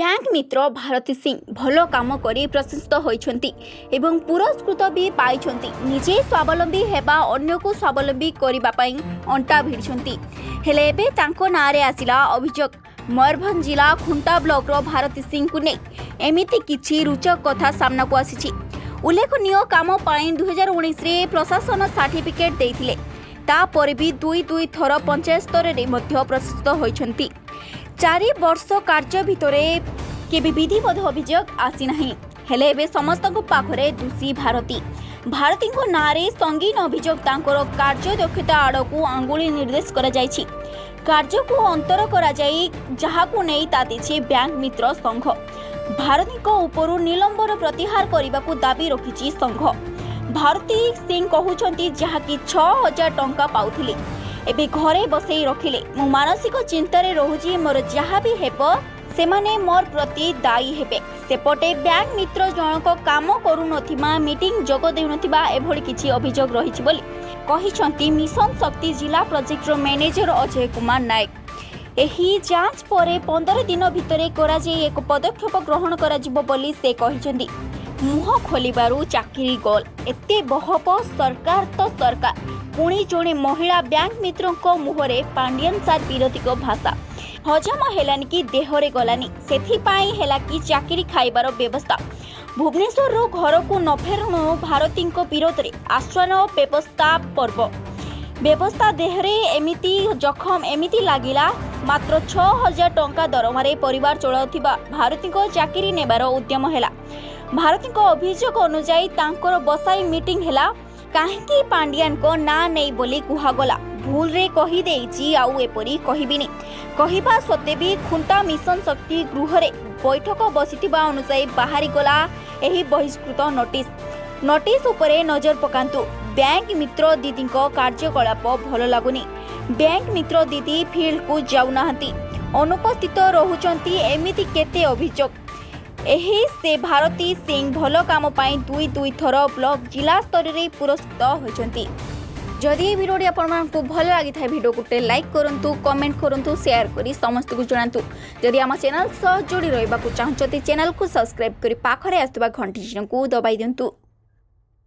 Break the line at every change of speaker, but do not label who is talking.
Bank ମିତ୍ର ଭାରତୀ ସିଂ ଭଲ କାମ କରି ପ୍ରଶଂସିତ ହୋଇଛନ୍ତି ଏବଂ ପୁରସ୍କୃତ ବି ପାଇଛନ୍ତି। ନିଜେ ସ୍ୱାବଲମ୍ବୀ ହେବା ଅନ୍ୟକୁ ସ୍ୱାବଲମ୍ବୀ କରିବା ପାଇଁ ଅଣ୍ଟା ଭିଡ଼ିଛନ୍ତି। ହେଲେ ଏବେ ତାଙ୍କ ନାଁରେ ଆସିଲା ଅଭିଯୋଗ। ମୟୂରଭଞ୍ଜ ଜିଲ୍ଲା ଖୁଣ୍ଟା ବ୍ଲକର ଭାରତୀ ସିଂଙ୍କୁ ନେଇ ଏମିତି କିଛି ରୋଚକ କଥା ସାମ୍ନାକୁ ଆସିଛି। ଉଲ୍ଲେଖନୀୟ କାମ ପାଇଁ 2019ରେ ପ୍ରଶାସନ ସାର୍ଟିଫିକେଟ୍ ଦେଇଥିଲେ। ତାପରେ ବି ଦୁଇ ଦୁଇ ଥର ପଞ୍ଚାୟତ ସ୍ତରରେ ମଧ୍ୟ ପ୍ରଶଂସିତ ହୋଇଛନ୍ତି। 4 ବର୍ଷ କାର୍ଯ୍ୟ ଭିତରେ କେବେ ବିଧିବଦ୍ଧ ଅଭିଯୋଗ ଆସିନାହିଁ। ହେଲେ ଏବେ ସମସ୍ତଙ୍କ ପାଖରେ ଦୋଷୀ ଭାରତୀ। ଭାରତୀଙ୍କ ନାଁରେ ସଙ୍ଗୀନ ଅଭିଯୋଗ। ତାଙ୍କର କାର୍ଯ୍ୟଦକ୍ଷତା ଆଡ଼କୁ ଆଙ୍ଗୁଳି ନିର୍ଦ୍ଦେଶ କରାଯାଇଛି। କାର୍ଯ୍ୟକୁ ଅନ୍ତର କରାଯାଇ, ଯାହାକୁ ନେଇ ତାତିଛି ବ୍ୟାଙ୍କ ମିତ୍ର ସଂଘ। ଭାରତୀଙ୍କ ଉପରୁ ନିଲମ୍ବନ ପ୍ରତ୍ୟାହାର କରିବାକୁ ଦାବି ରଖିଛି ସଂଘ। ଭାରତୀ ସିଂ କହୁଛନ୍ତି, ଯାହାକି 6000 ଟଙ୍କା ପାଉଥିଲି, ଏବେ ଘରେ ବସେଇ ରଖିଲେ। ମୁଁ ମାନସିକ ଚିନ୍ତାରେ ରହୁଛି। ମୋର ଯାହା ବି ହେବ, ସେମାନେ ମୋର ପ୍ରତି ଦାୟୀ ହେବେ। ସେପଟେ ବ୍ୟାଙ୍କ ମିତ୍ର ଜଣକ କାମ କରୁନଥିବା, ମିଟିଂ ଯୋଗ ଦେଉନଥିବା ଏଭଳି କିଛି ଅଭିଯୋଗ ରହିଛି ବୋଲି କହିଛନ୍ତି ମିଶନ ଶକ୍ତି ଜିଲ୍ଲା ପ୍ରୋଜେକ୍ଟର ମ୍ୟାନେଜର ଅଜୟ କୁମାର ନାୟକ। ଏହି ଯାଞ୍ଚ ପରେ 15 ଦିନ ଭିତରେ କରାଯାଇ ଏକ ପଦକ୍ଷେପ ଗ୍ରହଣ କରାଯିବ ବୋଲି ସେ କହିଛନ୍ତି। ମୁହଁ ଖୋଲିବାରୁ ଚାକିରି ଗଲ। ଏତେ ବହପ ସରକାର ତ ସରକାର, ପୁଣି ଜଣେ ମହିଳା ବ୍ୟାଙ୍କ ମିତ୍ରଙ୍କ ମୁହଁରେ ପାଣ୍ଡିଆନ ସାର୍ ବିରୋଧୀଙ୍କ ଭାଷା ହଜମ ହେଲାନି କି ଦେହରେ ଗଲାନି। ସେଥିପାଇଁ ହେଲା କି ଚାକିରି ଖାଇବାର ବ୍ୟବସ୍ଥା? ଭୁବନେଶ୍ୱରରୁ ଘରକୁ ନ ଫେରୁଣୁ ଭାରତୀଙ୍କ ବିରୋଧରେ ଆଶ୍ୱାନ ବ୍ୟବସ୍ଥା ପର୍ବ ବ୍ୟବସ୍ଥା। ଦେହରେ ଏମିତି ଜଖମ ଏମିତି ଲାଗିଲା? ମାତ୍ର 6000 ଟଙ୍କା ଦରମାରେ ପରିବାର ଚଳାଉଥିବା ଭାରତୀଙ୍କ ଚାକିରି ନେବାର ଉଦ୍ୟମ ହେଲା। ଭାରତୀଙ୍କ ଅଭିଯୋଗ ଅନୁଯାୟୀ ତାଙ୍କର ବସାଇ ମିଟିଂ ହେଲା। କାହିଁକି ପାଣ୍ଡିଆନଙ୍କ ନାଁ ନେଇ ବୋଲି କୁହାଗଲା। ଭୁଲରେ କହିଦେଇଛି, ଆଉ ଏପରି କହିବିନି କହିବା ସତ୍ତ୍ୱେ ବି ଖୁଣ୍ଟା ମିଶନ ଶକ୍ତି ଗୃହରେ ବୈଠକ ବସିଥିବା ଅନୁଯାୟୀ ବାହାରିଗଲା ଏହି ବହିଷ୍କୃତ ନୋଟିସ୍। ନୋଟିସ୍ ଉପରେ ନଜର ପକାନ୍ତୁ। ବ୍ୟାଙ୍କ ମିତ୍ର ଦିଦିଙ୍କ କାର୍ଯ୍ୟକଳାପ ଭଲ ଲାଗୁନି। ବ୍ୟାଙ୍କ ମିତ୍ର ଦିଦି ଫିଲ୍ଡକୁ ଯାଉନାହାନ୍ତି, ଅନୁପସ୍ଥିତ ରହୁଛନ୍ତି। ଏମିତି କେତେ ଅଭିଯୋଗ। ଏହି ସେ ଭାରତୀ ସିଂ ଭଲ କାମ ପାଇଁ ଦୁଇ ଦୁଇ ଥର ବ୍ଲକ, ଜିଲ୍ଲା ସ୍ତରରେ ପୁରସ୍କୃତ ହୋଇଛନ୍ତି। ଯଦି ଏହି ଭିଡ଼ିଓଟି ଆପଣମାନଙ୍କୁ ଭଲ ଲାଗିଥାଏ, ଭିଡ଼ିଓକୁ ଗୋଟେ ଲାଇକ୍ କରନ୍ତୁ, କମେଣ୍ଟ କରନ୍ତୁ, ସେୟାର କରି ସମସ୍ତଙ୍କୁ ଜଣାନ୍ତୁ। ଯଦି ଆମ ଚ୍ୟାନେଲ୍ ସହ ଯୋଡ଼ି ରହିବାକୁ ଚାହୁଁଛନ୍ତି, ଚ୍ୟାନେଲକୁ ସବସ୍କ୍ରାଇବ୍ କରି ପାଖରେ ଆସୁଥିବା ଘଣ୍ଟି ଚିହ୍ନକୁ ଦବାଇ ଦିଅନ୍ତୁ।